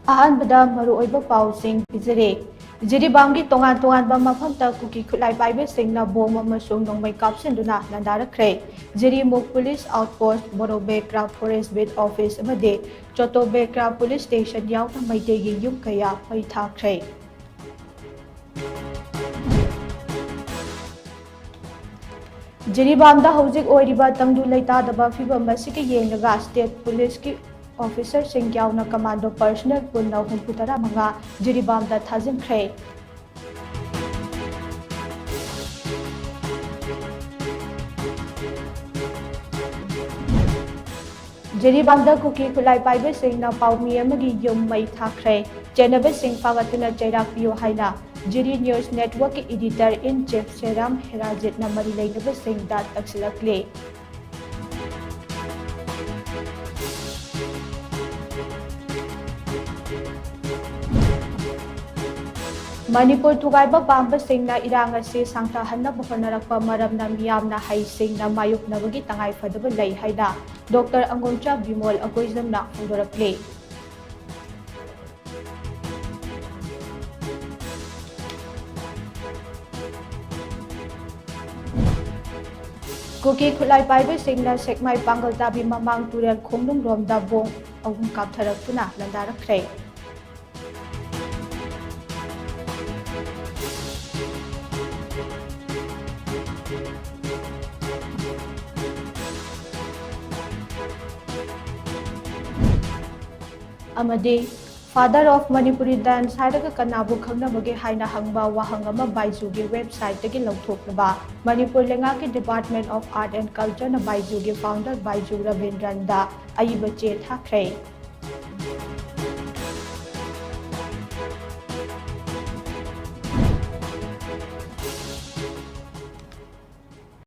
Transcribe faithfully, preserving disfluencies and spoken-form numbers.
ꯑꯍꯥꯟꯕꯗ ꯃꯔꯨꯑꯣꯏꯕ ꯄꯥꯎꯁꯤꯡ ꯄꯤꯖꯔꯤ꯫ ꯖꯤꯔꯤꯕꯥꯝꯒꯤ ꯇꯣꯉꯥꯟ ꯇꯣꯉꯥꯟꯕ ꯃꯐꯝꯗ ꯀꯨꯀꯤ ꯈꯨꯠꯂꯥꯏ ꯄꯥꯏꯕꯁꯤꯡꯅ ꯕꯣꯝ ꯑꯃꯁꯨꯡ ꯅꯣꯡꯃꯩ ꯀꯥꯞꯁꯤꯟꯗꯨꯅ ꯂꯥꯟꯗꯥꯔꯛꯈ꯭ꯔꯦ꯫ ꯖꯤꯔꯤꯃꯨꯛ ꯄꯨꯂꯤꯁ ꯑꯥꯎꯠꯄꯣꯁ, ꯕꯣꯔꯣꯕꯦꯀ꯭ꯔꯥ ꯐꯣꯔꯦꯁ ꯕꯤꯠ ꯑꯣꯐꯤꯁ ꯑꯃꯗꯤ ꯆꯣꯇꯣꯕꯦꯀ꯭ꯔꯥ ꯄꯨꯂꯤꯁ ꯁ꯭ꯇꯦꯁꯟ ꯌꯥꯎꯅ ꯃꯩꯇꯩꯒꯤ ꯌꯨꯝ ꯀꯌꯥ ꯃꯩ ꯊꯥꯈ꯭ꯔꯦ꯫ ꯖꯤꯔꯤꯕꯥꯝꯗ ꯍꯧꯖꯤꯛ ꯑꯣꯏꯔꯤꯕ ꯇꯪꯗꯨ ꯂꯩꯇꯥꯗꯕ ꯐꯤꯕꯝ ꯑꯁꯤꯒ ꯌꯦꯡꯂꯒ ꯁ꯭ꯇꯦꯠ ꯄꯨꯂꯤꯁꯀꯤ ꯑꯣꯐꯤꯁꯔꯁꯤꯡ ꯌꯥꯎꯅ ꯀꯃꯥꯟꯗꯣ ꯄꯔꯁꯅꯦꯜ ꯄꯨꯟꯅ ꯍꯨꯝꯐꯨ ꯇꯔꯥ ꯃꯉꯥ ꯖꯤꯔꯤꯕꯥꯝꯗ ꯊꯥꯖꯤꯟꯈ꯭ꯔꯦ꯫ ꯖꯤꯔꯤꯕꯥꯝꯗ ꯀꯨꯀꯤ ꯈꯨꯠꯂꯥꯏ ꯄꯥꯏꯕꯁꯤꯡꯅ ꯄꯥꯎꯃꯤ ꯑꯃꯒꯤ ꯌꯨꯝ ꯃꯩ ꯊꯥꯈ꯭ꯔꯦ꯫ ꯆꯦꯟꯅꯕꯁꯤꯡ ꯐꯥꯒꯠꯇꯨꯅ ꯆꯩꯔꯥꯛ ꯄꯤꯌꯨ ꯍꯥꯏꯅ ꯖꯤꯔꯤ ꯅ꯭ꯌꯨꯁ ꯅꯦꯠꯋꯔꯛꯀꯤ ꯏꯗꯤꯇꯔ ꯏꯟ ꯆꯤꯐ ꯁꯦꯔꯥꯝ ꯍꯦꯔꯥꯖꯤꯠꯅ ꯃꯔꯤ ꯂꯩꯅꯕꯁꯤꯡꯗ ꯇꯛꯁꯤꯜꯂꯛꯂꯤ꯫ ꯃꯅꯤꯄꯨꯔ ꯊꯨꯒꯥꯏꯕ ꯄꯥꯝꯕꯁꯤꯡꯅ ꯏꯔꯥꯡ ꯑꯁꯤ ꯁꯥꯡꯊꯍꯟꯅꯕ ꯍꯣꯠꯅꯔꯛꯄ ꯃꯔꯝꯅ ꯃꯤꯌꯥꯝꯅ ꯍꯩꯁꯤꯡꯅ ꯃꯥꯌꯣꯛꯅꯕꯒꯤ ꯇꯉꯥꯏꯐꯗꯕ ꯂꯩ ꯍꯥꯏꯅ ꯗꯣꯛꯇꯔ ꯑꯉꯣꯝꯆꯥ ꯕꯤꯃꯣꯜ ꯑꯀꯣꯏꯖꯝꯅ ꯐꯣꯡꯗꯣꯔꯛꯂꯤ꯫ ꯀꯨꯀꯤ ꯈꯨꯠꯂꯥꯏ ꯄꯥꯏꯕꯁꯤꯡꯅ ꯁꯦꯛꯃꯥꯏ ꯄꯥꯡꯒꯜ ꯇꯥꯕꯤ ꯃꯃꯥꯡ ꯇꯨꯔꯦꯜ ꯈꯣꯡꯅꯨꯡꯔꯣꯝꯗ ꯕꯣꯝ ꯑꯍꯨꯝ ꯀꯥꯞꯊꯔꯛꯇꯨꯅ ꯂꯥꯟꯗꯥꯔꯛꯈ꯭ꯔꯦ꯫ ꯑꯃꯗꯤ Father of Manipuri Dance ꯍꯥꯏꯔꯒ ꯀꯅꯥꯕꯨ ꯈꯪꯅꯕꯒꯦ ꯍꯥꯏꯅ ꯍꯪꯕ ꯋꯥꯍꯪ ꯑꯃ ꯕꯥꯏꯖꯨꯒꯤ ꯋꯦꯕꯁꯥꯏꯠꯇꯒꯤ ꯂꯧꯊꯣꯛꯂꯕ ꯃꯅꯤꯄꯨꯔ ꯂꯩꯉꯥꯛꯀꯤ Department of Art and Culture ꯅ ꯕꯥꯏꯖꯨꯒꯤ founder ꯕꯥꯏꯖꯨ ꯔꯕꯤꯟꯗ꯭ꯔꯟꯗ ꯑꯏꯕ ꯆꯦ ꯊꯥꯈ꯭ꯔꯦ꯫